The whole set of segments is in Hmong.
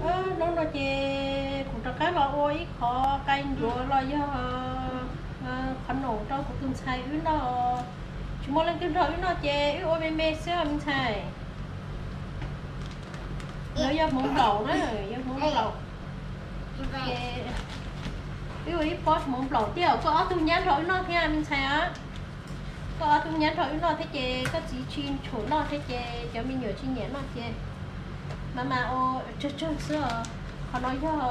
Hnub no ces kuv rov qab los ua ib qhov qai ncuav los yog qhov noom rau kuv tus ntxhais wb noj. Tsis muaj leej twg nrog wb noj ces wb ua me me xwb os me ntxhais. Lawv yog hmoov nplaum na, yog hmoov nplaum. Ces wb ua ib pob hmoov nplaum thiab, koj ob tug nyab nrog wb noj thiab me ntxhais os. Koj ob tug nyab nrog wb noj thiab ces koj txiv tsis tshua noj thiab ces cov me nyuam tsis nyiam noj ces mas mas ua tsawg tsawg xwb os. Qhov no yog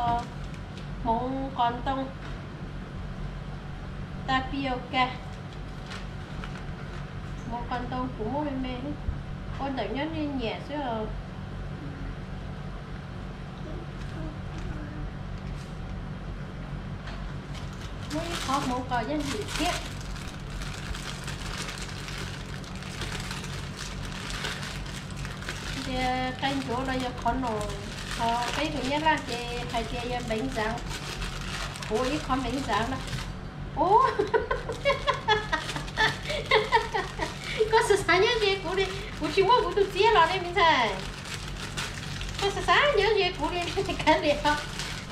hmoov qos ntoo, tapioca. Hmoov qos ntoo kuv muab me me, ua ntawm nyob nej nyiam xwb os. Muab ib qhov hmoov qos yaj ywm thiab. Tias qai ncuav no yog qhov no, qhov peb tus nyab laj ces hais tias yog npeev ntxaav, kuv ib qhov npeev ntxaav na. Ub, koj xav xav nyob ze kuv li, kuv tsis muab kuv tus txiab los li me ntxhais. Koj xav xav nyob ze kuv li kav liam,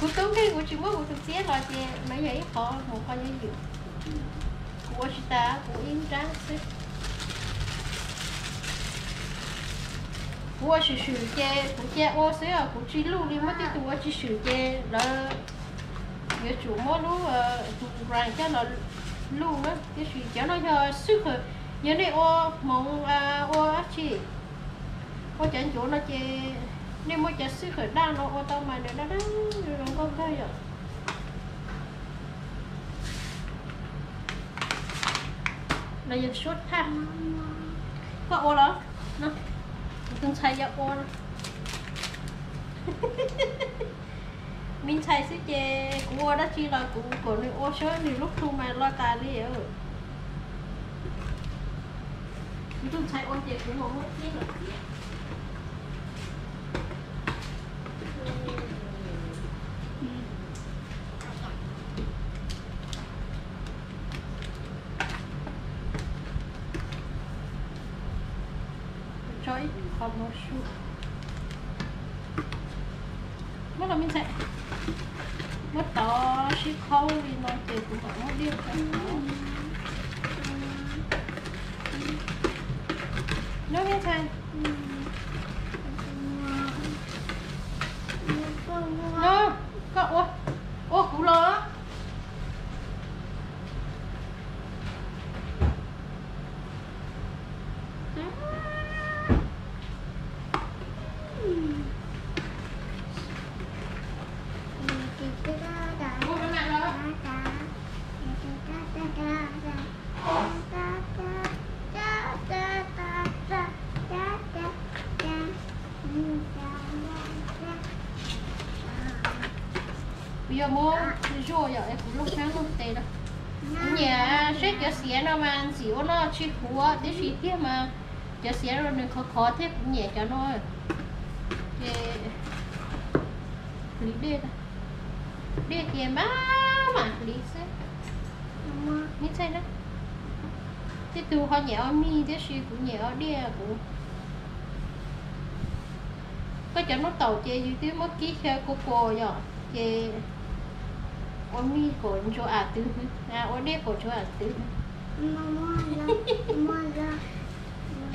kuv tub nkeeg kuv tsis muab kuv tus txiab los ces mas yog ib qhov hmoov qos yaj ywm. Kuv ua tsis tas, kuv ib nrab xwb. Kuv ua swm swm ces kuv cia ua xwb os, kuv tsis luj li, muaj tej tus ua tsis swm ces lawv yuav tsum muab lub ran coj los luj na. Tiam sis cov no yog xwb khawm, yog nej ua hmoov ua dab tsi, ua cov ncuav no ces nej muab cov xwb khawm daj no ua tau mas nws daj daj zoo nkauj kawg yom. Los yog suab thaj. Koj ua los? Kuv tus ntxhais yuav ua. Me ntxhais xwb ces kuv ua dab tsi los kuv kom nws ua saib nws lub plhu mas loj tas li. Kuv tus ntxhais ua ces kuv mam muab tib lawm tiag. Tso ib qho mov su. Muab los me ntxhais. Muab tov sib qhaub li no ces kuv mam muab diaj tso. No me ntxhais. No, koj ua, ua kuv los. Kuv yuav muab zuaj yom, es kuv lub hnab lub tes na. Kuv nyiam seb cov xiav no mas ntxim ua noj tsis huv, tiam sis tiag mas cov xiav no nws khov khov thiab, kuv nyiam cov no. Ces hliv dej, dej ces mas mam hliv xwb. Me ntxhais na, tej tug ho nyiam ua mig tiam sis kuv nyiam ua dej kuv. Koj cov noob taum ces yus twb muab kib xyaw kua puas yom, ces ua mig kom ntsuab av twv, ua dej kom ntsuab av twv.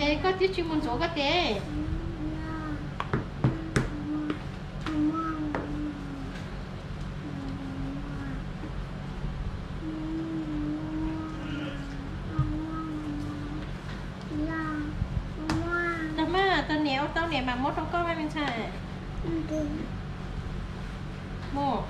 Es koj twb tsis mus ntxuav koj tes. Tau mas, tau niam ua tau niam mam muab rau koj mas me ntxhais. Mus.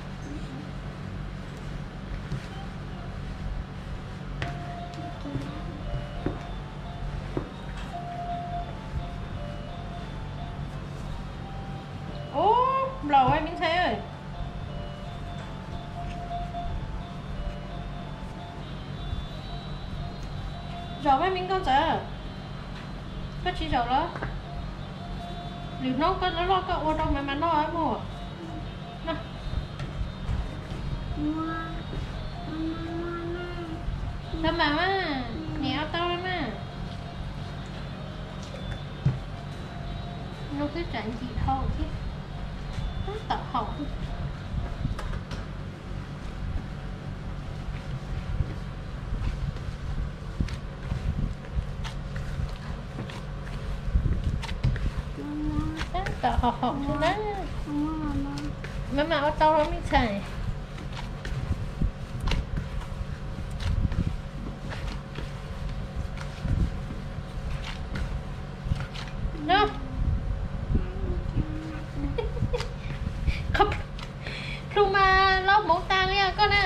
Ub, nplaum me ntxhais. Zaum mas me nkauj ntxawm, koj tsis zaum los? Lwm hnub koj loj loj koj ua rau mas mas noj mus. Tau mas, niam ua tau mas. Noj twb tsam ncim dhau thiab. Tab tom haum. Tab tom haum haum xwb na. Maj mam ua tau los me ntxhais. Plhu mas loj hmoov tas li os koj na.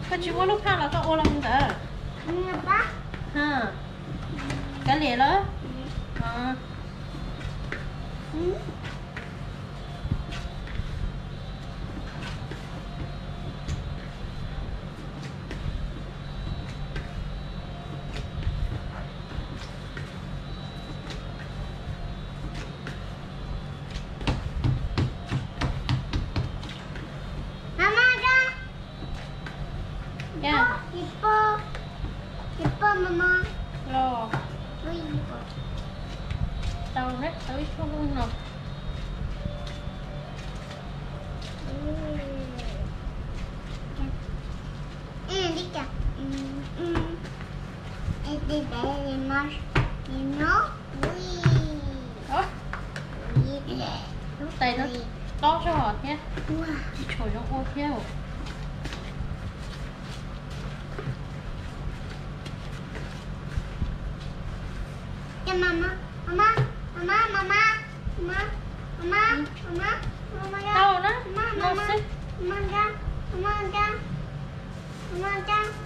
Koj tsis muaj lub phaj los koj ua los ntawd. Kav liam lawm. Los tau na, tau ib tug no. Lub tais no tob zog thiab, tsis tshua zoo ua thiab. Tau na, no xwb.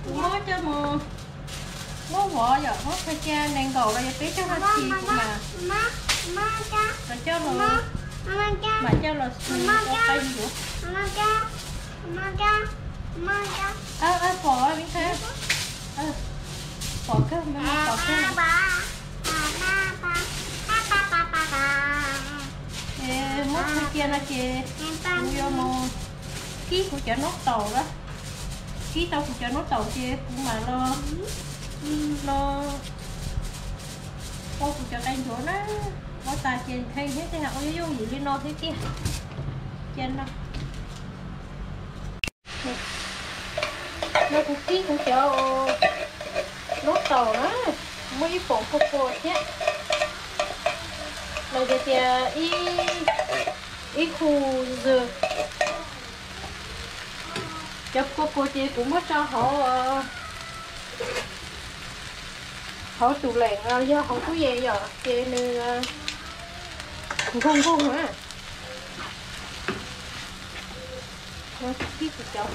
Kuv muab coj mus, muab vov yom, muab qhia cia nees nkaum los yog peb caug nas this kuv mam, mam coj los, mam coj los ua qe ncuav. Pom, pom kawg, pom kawg. Es muab qhia cia no ces kuv yuav mus kib kuv cov noob taum lawm. Kib tau kuv cov noob taum ces kuv mam los, los ua kuv cov qe ncuav na. Ua tas ces ntheej thiab tej, ua yooj yooj yim li no thiab tiag. Cia no. No kuv kib kuv cov noob taum na, muaj ib poom kua puas thiab, los yog tias ib khu zws. Cov kua puas ces kuv muab tso hauv, hauv tub leem los yog hauv tub yees yom, ces nws nkoog nkoog na. Kib kuv cov.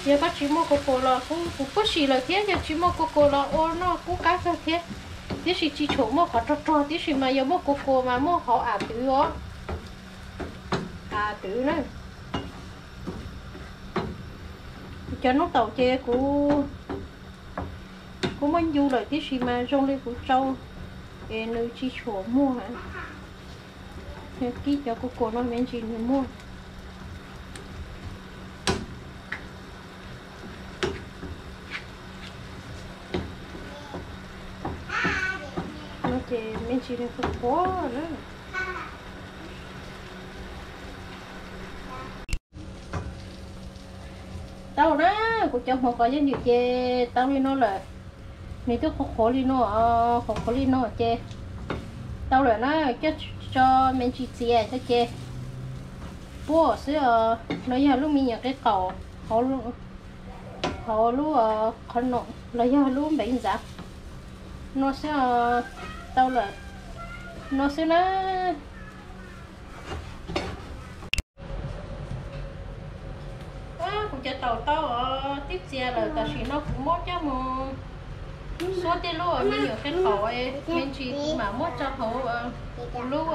Yog koj tsis muaj kua puas los kuv, kuv kuj sim lawm thiab, yog tsis muaj kua puas los ua noj kuj qab kawg thiab. Tiam sis tsis tshua muaj qhov rog rog, tiam sis mas yog muaj kua puas mas muaj hauv av twv os. Av twv na. Cov noob taum ces kuv, kuv muab ncu lawm tiam sis mas zoo li kuv tsau es nws tsis tshua muag. Kib cov kua puas no me ntsis nws muag. No ces me ntsis nws qhuav qhuav na. Tau na, kuv cov hmoov qos yaj ywm ces tau li no lawm. Nws twb qhuav qhuav li no, qhuav qhuav li no ces tau lawm na, coj tso me ntsis txias tso ces puab xwb os, los yog lub me nyuam qe qaum hauv lub qhov no, los yog lub npeev ntxav no xwb os, tau lawm no xwb na. Kuv cov taum tau os, twb txias lawm, tam sim no kuv muab coj mus suab tej lub me nyuam qe qaum me ntsis kuv mam muab tso hauv lub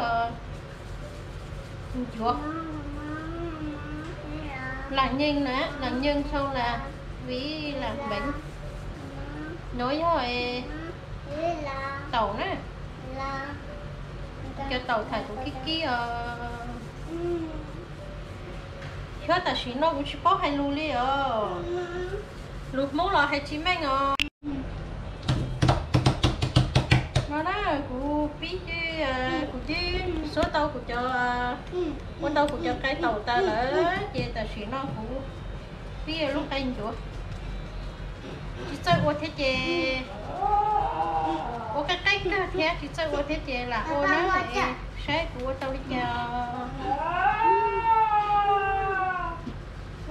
ncuav. Lam nyeej na, lam nyeej sau las viv lam npeev. No yog taum na, cov taum tham kuv kib kib os. Thiab tam sim no kuv tsis paub hais lus li os, lus Hmoob los hais tsis meej os. No na, kuv pib, kuv twb xuab tau kuv cov, ua tau kuv cov qe taum tas lawm ces tam sim no kuv pib lub qe ncuav. Tsis txawj ua thiab ces ua qeeb qeeb kawg thiab, tsis txawj ua thiab ces lam ua na, saib kuv ua tau li cas.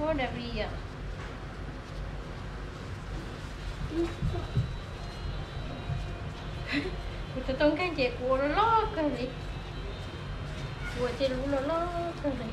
Ua David yom. Kuv tus tub nkeeg ces kuv ua loj loj kawg li, kuv ua ces lub loj loj kawg li.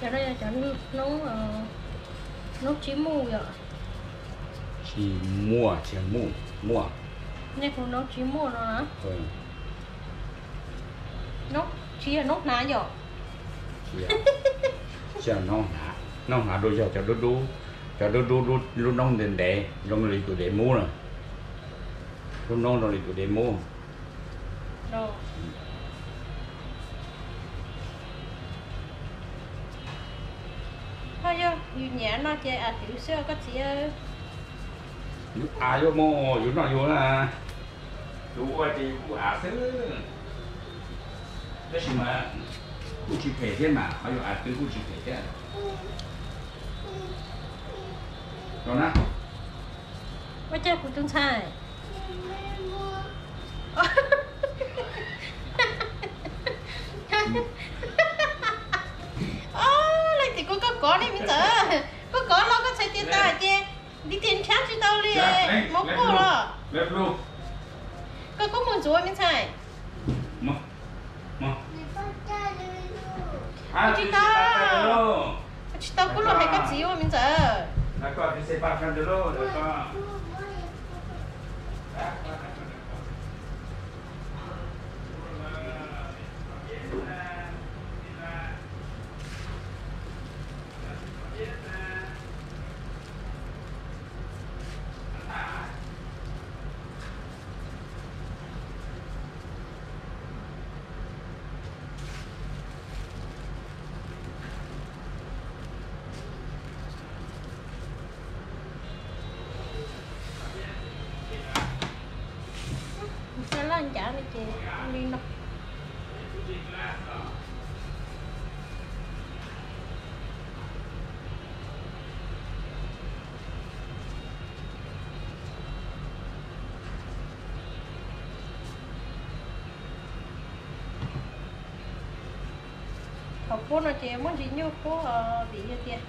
Cov no yog cov noob, noob tsib muj yom? Tsis muaj, tsis muaj, muaj. Nej hu noob tsib muj no na? Noob tsis yog noob hnav yom? Tsis yog noob hnav, noob hnav dua yog cov dub dub, cov dub dub, lub noob ntev ntev zoo li tus dev mub na. Lub noob zoo li tus dev mub. Ho yog yus nyiam no ces av twv xwb koj txiv. Yus av yuav mus yus noj yus na, yus ua ces yus kuj av xwb. Tab sis mas kuj tsis phem thiab mas, qhov yus av twv kuj tsis phem thiab. Ua cas kuv tus ntxhais leej twg kuj koj kov li me ntxawm, koj kov los koj txhais tias tas ces ntiv tis nrhiav tsis tau li, mob kuj los. Koj kuj mus ntxuav me ntxhais. Tsis tau, tsis tau kuj los hais koj txiv ua me ntxawm. Xa laj ncav li ces li no. Thaum puab no ces muaj ntsis nyuaj puab vim yog tias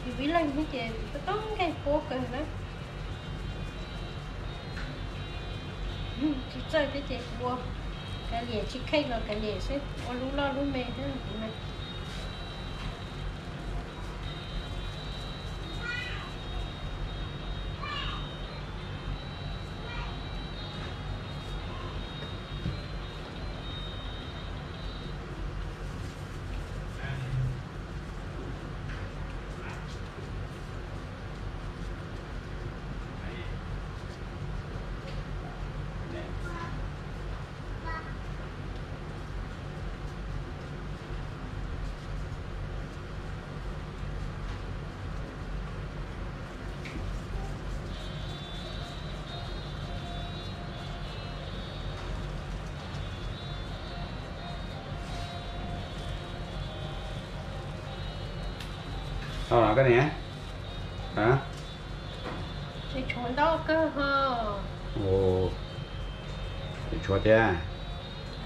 yus ib leeg xwb ces yus tub nkeeg puab kawg na. Tsis txawj thiab ces kuv ua kav liam, tsis kheej los kav liam xwb, ua lub loj lub me xwb kuv na. Tsis tshuav ntau kawg ho. Tshuav thiab.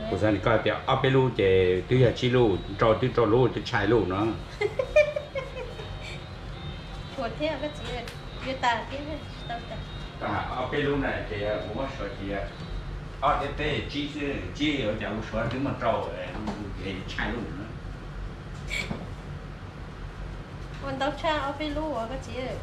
Kuv xav koj tias ob peb lub ces twb yog tsib lub, rau twb rau lub twb tshaj lub no. Tshuav thiab, yuav tas thiab. Ob peb lub na ces kuv muab suav ces ob peb peb tsib xwb, tsib ua cas kuv suav twb muaj rau, ces tshaj lub na. Ua ntau tshaj ob peb lub uas koj txiv.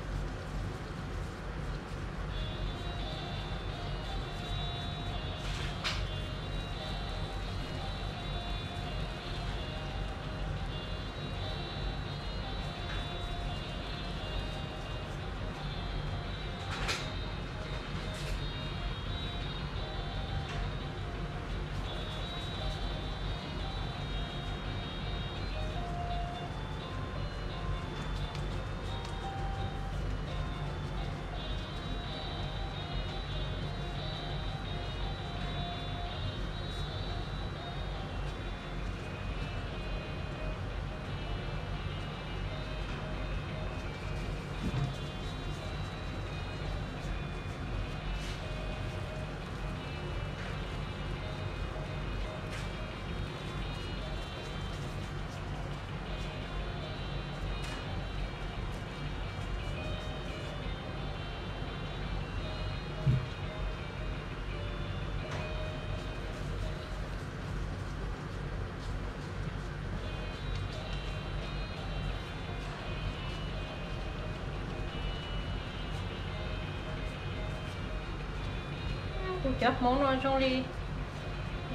Kuv cov hmoov no zoo li,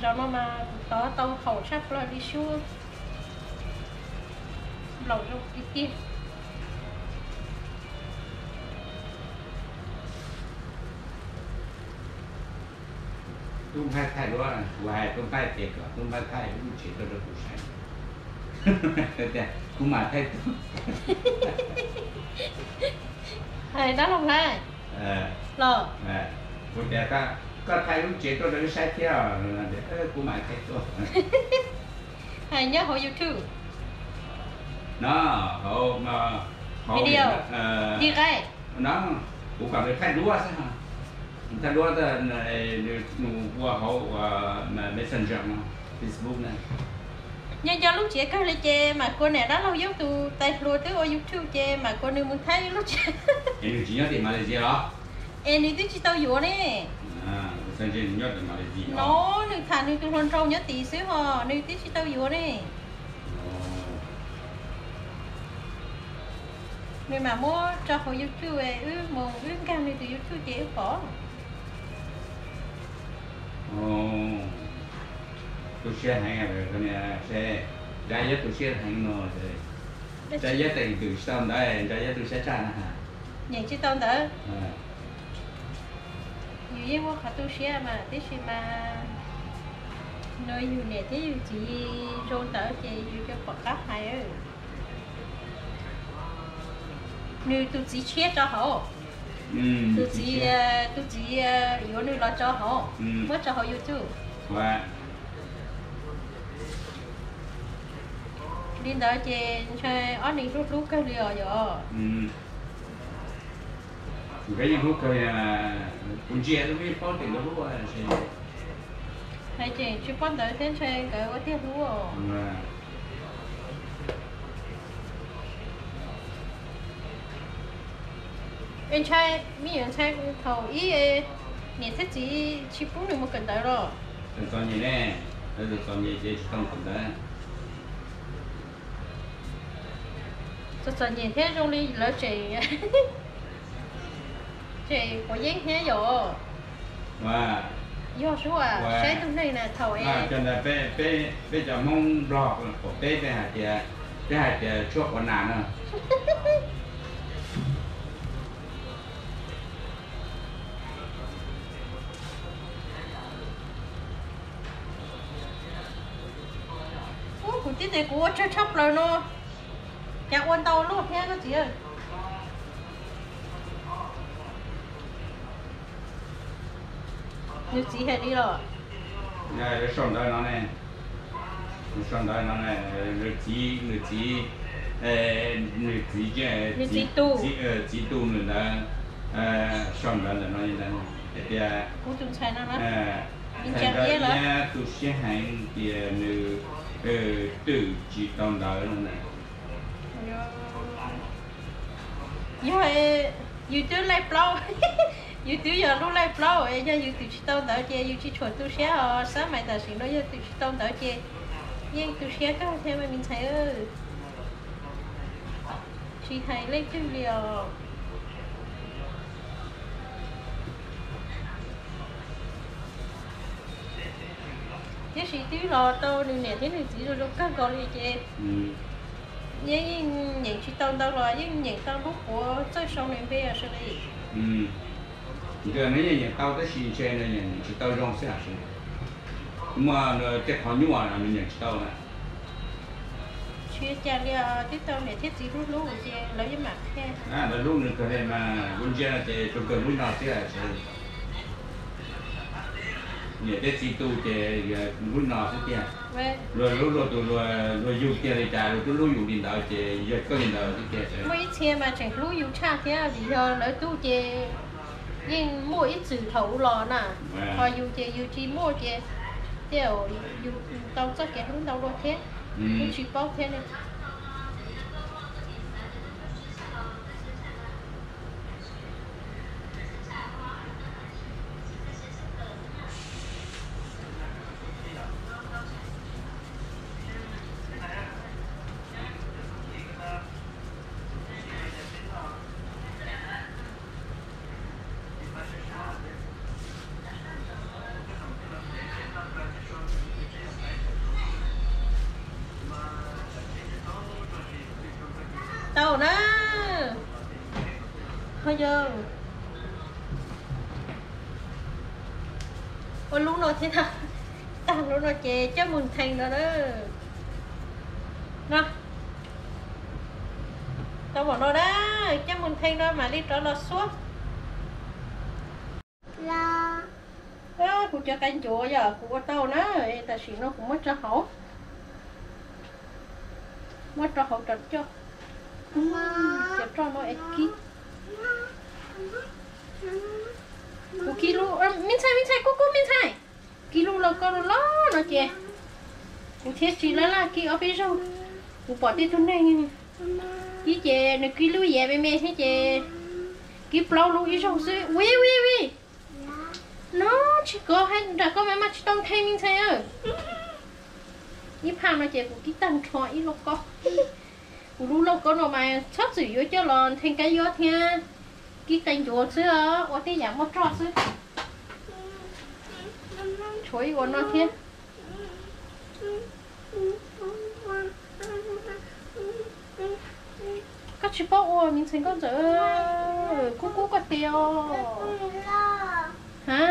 zaum no mas kuv tov tau haum tshaj plaws li sub nplaum zoo tiag tiag. Tub Nphaij thaij duab, kuv hais Tub Nphaij tias kom Tub Nphaij thaij lub tsev tuaj rau kuv saib. Tias kuv mam thaij tuaj. Hais dab laug Nphaij los, kuv tias koj thaij lub tsev tuaj rau wb saib thiab, kuv mam thaij tuaj. Hais nyob hauv YouTube. No, hauv, hauv video, nqaij no, kuv kom nws thaij duab xwb. Thaij duab, nws ua hauv Messenger no, Facebook na. Nyob nco lub tsev kawg li ces mam kuas niam dab laug Yoob tus tais hluas twb ua YouTube ces mam kuas nws mus thaij lub tsev. Es nws tsis nyob tim Malaysia los? Es nws twb tsis tau yuav ne. No, nws tham nws tus hluas nraug nyob tim xwb ho nws twb tsis tau yuav ne. Nws mam muab tso hauv YouTube, wb mus wb nkag nws tus YouTube ces wb pom. Tu siab heev, Ntsais Yab tu siab heev no. Ntsais Yab teem twm tsis tau ntawd, Ntsais Yab tu siab tshaj na. Nyeem tsis tau ntawd. Yus yeej muaj qhov tu siab mas, tiam sis mas nws yus niam thiab yus txiv zoo ntawd ces yus yuav pom qab hais. Nws tus txiv tshiab tso hauv, tus txiv, tus txiv yuav nws los tso hauv, muab tso hauv YouTube. Li ntawd ces ntshe ob neeg hlub hlub kawg li os yom. Nkawd yeej hlub kawg, kuv ntsia lub yeej paub tias nkawd hlub. Hais tseem tsis paub ntawd thiab ntshe nkawd ua tiag hlub os. Es ntshai, me nyuam ntshai thaum ib niam thiab txiv tsis pub nws mus kawm ntawv los? Txom nyem ne, txom nyem ces tsis tau kawm ntawv. Txom txom nyem thiab zoo li lawv tseem, tseem quav yeeb thiab yom. Yog sub, saib tug neeg na thaum es cov ntawd peb cov Hmoob Nplog qaum teb peb hais tias, peb hais tias tshuab quav nas no. Ub, kuv tib tes kuv ua tsawg tshaj plaws no, cas ua ntau luaj thiab koj txiv. Nws txiv hais li los? Sau ntawv no ne, sau ntawv no ne, nws txiv, nws txiv, nws txiv, nws txiv tu, txiv tu nws ntawd, sau ntawv ntawm no hais tias kuv tus ntxhais no na. Txhais nkawd thiab los? Nyab tu siab heev tias nws twm tsis tau ntawv no na. Yog yus twb laij plaub, yus twb yog lub laij plaub, yog yus twm tsis tau ntawv ces yus tsis tshua tu siab os. Xab mais tam sim no yog twm tsis tau ntawv ces yeej tu siab kawg thiab mas me ntxhais. Tsis hais leej twg li os. Tiam sis twb los tau nws niam thiab nws txiv zoo zoo kawg nkaus li ces yeej nyeem tsis tau ntau los yeej nyeem tau lub puav txawj sau nws npe sawv daws. Nws yeej nyeem tau tab sis ntshe nws nyeem tsis tau zoo xwb hais. Muaj tej qhov nyuaj nws nyeem tsis tau na. Tsis ua cas li os, twb tau niam thiab txiv hlub hlub ces lawv yeej mam qhia. Lawv hlub nws kawg li mas, kuv ntsia no ces tsuas kawg hlub no xwb. Niam thiab txiv tu ces hlub no xwb tiag. Luag hlub luag tus, luag yug tiag li cas luag twb hlub yus li ntawd ces yog koj li ntawd xwb tiag. Muaj ib txhia mas tseem hlub yus tshaj thiab vim yog lawv tu ces yeej muaj ib txwm thaum ub los na. Ho yus ces yus tsis muaj ces tej zaum yus tau txoj kev hlub ntau dua thiab, kuj tsis paub thiab li. Tau na. Ho yog ua lub no thiab, tag lub no ces coj mus ntheev no na. No, tau npaum no na, coj mus ntheev no mam li rov los xuab. Kuv cov qaib ncuav yog kuv ua tau na, tam sim no kuv muab tso hauv, muab rau hauv rau coj. Cov roj no es kib, kuv kib lub, me ntxhais, me ntxhais, kub kub me ntxhais, kib lub lauj kaub loj loj no ces kuv thiaj tsis laj laj kib ob peb zaug. Kuv pom tej tug neeg kib ces nws kib lub yav me me thiab ces kib plaub lub ib zaug xwb. Ui ui ui, no tsis kov hais nram koj mas mas tsis tau nthe me ntxhais. Ib phaj no ces kuv kib tag nrho ib lauj kaub. Kuv lub lauj kaub no mas txhob txwm yuav coj los nthe kab yob thiab kib qe ncuav xwb, ua tej yam muaj roj xwb. Tshuav ib ua no thiab. Koj tsis paub ua me ntxhais nkauj ntxawm, kub kub koj tiag os. Ha,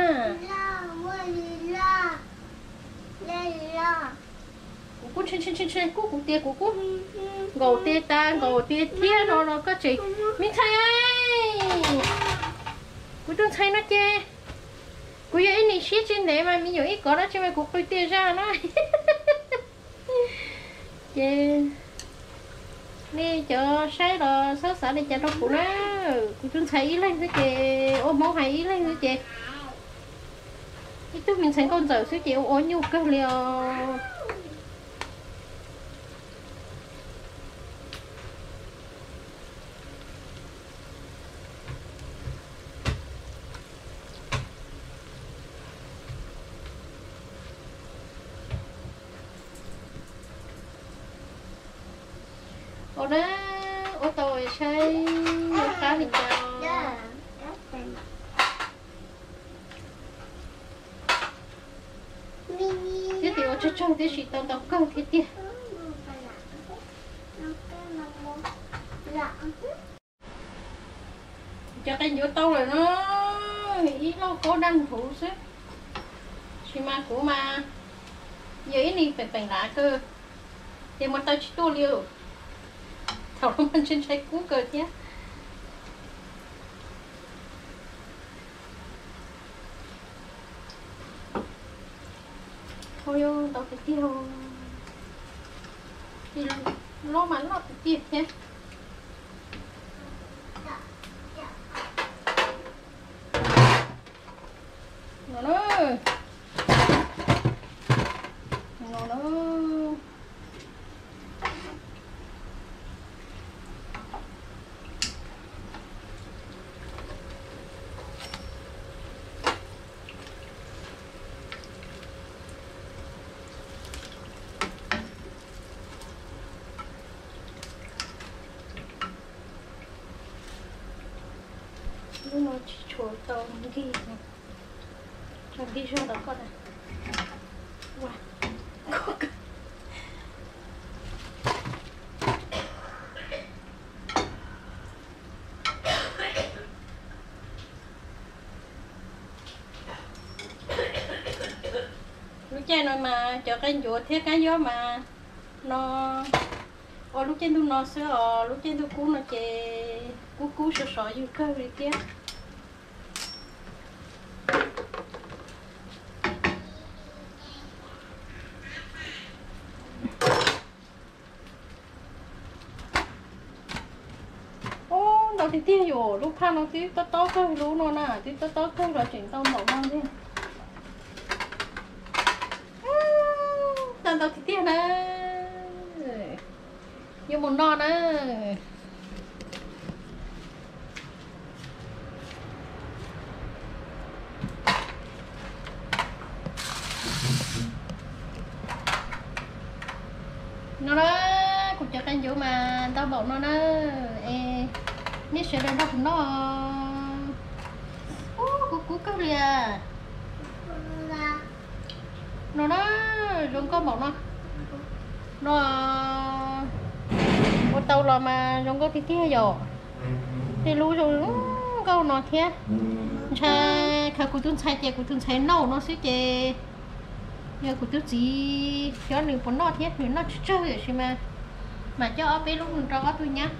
kuv kub, kub kuv tiag, kuv kub nkaum tiag tas nkaum tiag thiab no los koj tseem, me ntxhais, kuv tus ntxhais no ces kuv yog ib niag siab tsis ntev mas me nyuam ib kov dab tsi mas kuv qw tiag zaj na. Ces nej cov saib los txhob xav li cas rau kuv na, kuv tus ntxhais ib leeg xwb ces ua Hmoob hais ib leeg xwb ces ib tug me ntxhais nkauj ntxawm xwb ces ua ua nyuaj kawg li os. Ua na, ua tau saib qab li cas. Thiab tias ua tsawg tsawg thiab tsis tau ntau kawg thiab tiag. Cov qe ncuav tau lawm no, ib lauj kaub daj nthuv xwb. Sis mas kuv mas yog ib niag peem peem lav kawg, ces mas taw tsis tuaj li. Thaum no mas ntshai ntshai kub kawg thiab. Ntau tiag tiag, loj mas loj tiag tiag thiab. No na, No. Lub no tsis tshuav tau nkig, tso nkig zog rau koj na. Lub caij no mas cov qe ncuav thiab kab yob mas no, ua lub caij ntuj no xwb os, lub caij ntuj kub no ces kub kub sov sov yug kawg li thiab. Ub, ntau tiag tiag yom, lub phaj no twb tob tob kawg, lub no na twb tob tob kawg los tseem ntau npaum no thiab. Ntau ntau tiag tiag na. Yuav mus noj na. No na, kuv cov qe ncuav mas ntau npaum no na. Es nej sawv daws nrog kuv noj. Ub, kub kub kawg li as. No na, zoo nkauj npaum no. No, ua tau los mas zoo nkauj tiag tiag yom. Tej lub zoo nkauj no thiab. Ntshai khaws kuv tus ntxhais ces kuv tus ntxhais noj no xwb ces yog kuv tus txiv xyov nws puas noj thiab, nws noj tsawg tsawg tiam sis mas mam coj ob peb lub mus rau ob tug nyab.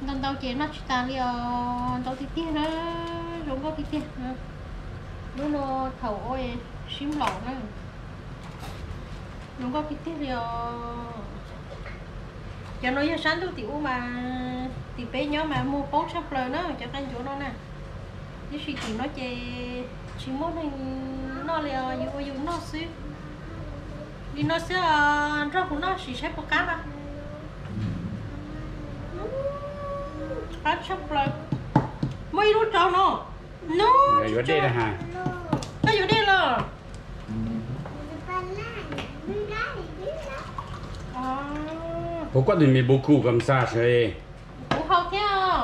Ntau ntau ces noj tsis tas li os, ntau tiag tiag na, zoo nkauj tiag tiag. Lub no thaum ua sib nplaum na, zoo nkauj tiag tiag li os. Cov no yog sab ntuj tim ub mas tim peb nyob mas muag poob tshaj plaws na cov qe ncuav no na. Tiam sis tim no ces tsis muaj neeg noj li os, yus ua yus noj xwb. Li no xwb os, nrog kuv noj sim saib puas qab na. Qab tshaj plaws. Muaj ib lub rau no. No, koj yuav dej los? Puas koj tus me bu ku kam xa sawv? Kuv hau thiab.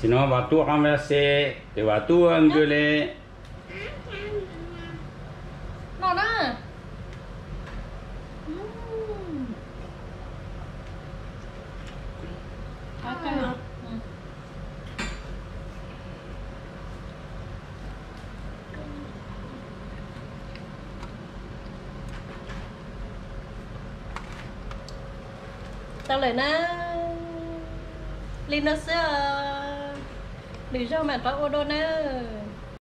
Sim no Vam Tuaj qab ve se, tes Vam Tuaj nkawd le. No na. Tau lawm na. Li no xwb os. Lwm zaug mam rov ua dua nawb.